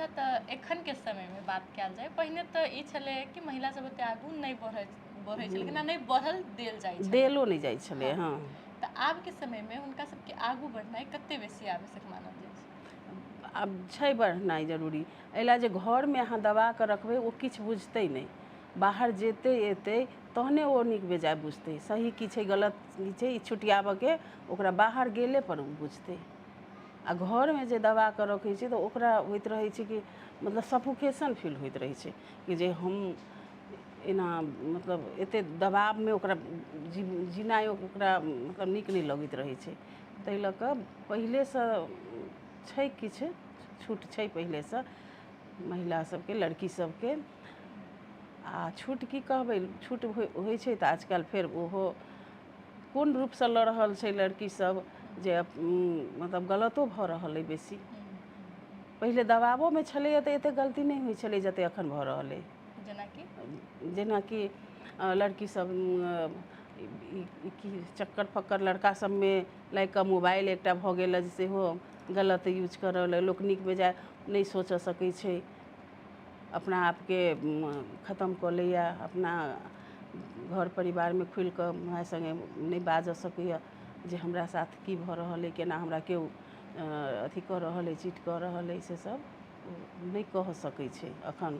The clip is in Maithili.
अच्छा, तऽ एखनके समयमे बात कयल जाय, पहिने तऽ ई छलै कि महिला सब ओते आगू नहि बढ़ै बढ़ै छलखिन आ नहि बढ़ल देल जाइ छलै। देलो नहि जाइ छलै। हँ। तऽ आबके समयमे हुनका सबके आगू बढ़नाइ कते बेसी आवश्यक मानल जाइ छै? आब छै बढ़नाइ जरूरी, एहि लए जे घरमे अहाँ दबा कऽ रखबै ओ किछु बुझतै नहि। बाहर जेतै एतै तहने ओ नीक बेजाय बुझतै, सही की छै, गलत की छै, ई छुटियाबऽके ओकरा बाहर गेलेपर ओ बुझतै। आ घरमे जे दबा कऽ रखै छै तऽ ओकरा होइत रहै छै कि मतलब सफोकेशन फील होइत रहै छै कि जे हम एना मतलब एतेक दबावमे ओकरा जीनाइ ओकरा मतलब नीक नहि लगैत रहै छै। ताहि लऽ कऽ पहिलेसँ छै किछु छूट छै पहिलेसँ महिला सबके, लड़की सबके। आ छूट की कहबै, छूट होइ छै तऽ आजकल फेर ओहो कोन रूपसँ लऽ रहल छै लड़की सब जे मतलब गलतो भऽ रहल अइ बेसी। पहिले दबाबोमे छलैए तऽ एतेक गलती नहि होइ छलै जतेक एखन भऽ रहल अइ। जेनाकि लड़की सब ई की चक्कर फक्कर लड़का सबमे लागि कऽ मोबाइल एकटा भऽ गेल हँ सेहो गलत यूज करऽ लोक नीक बेजाय नहि सोचऽ सकै छै, अपना आपके खतम कऽ लैए, अपना घर परिवारमे खुलि कऽ माय सङ्गे नहि बाजऽ सकैए जे हमरा साथ की भऽ रहल अइ, केना हमरा केओ अथी कऽ रहल अइ, चीट कऽ रहल अइ, से सब नहि कहि सकै छै एखन।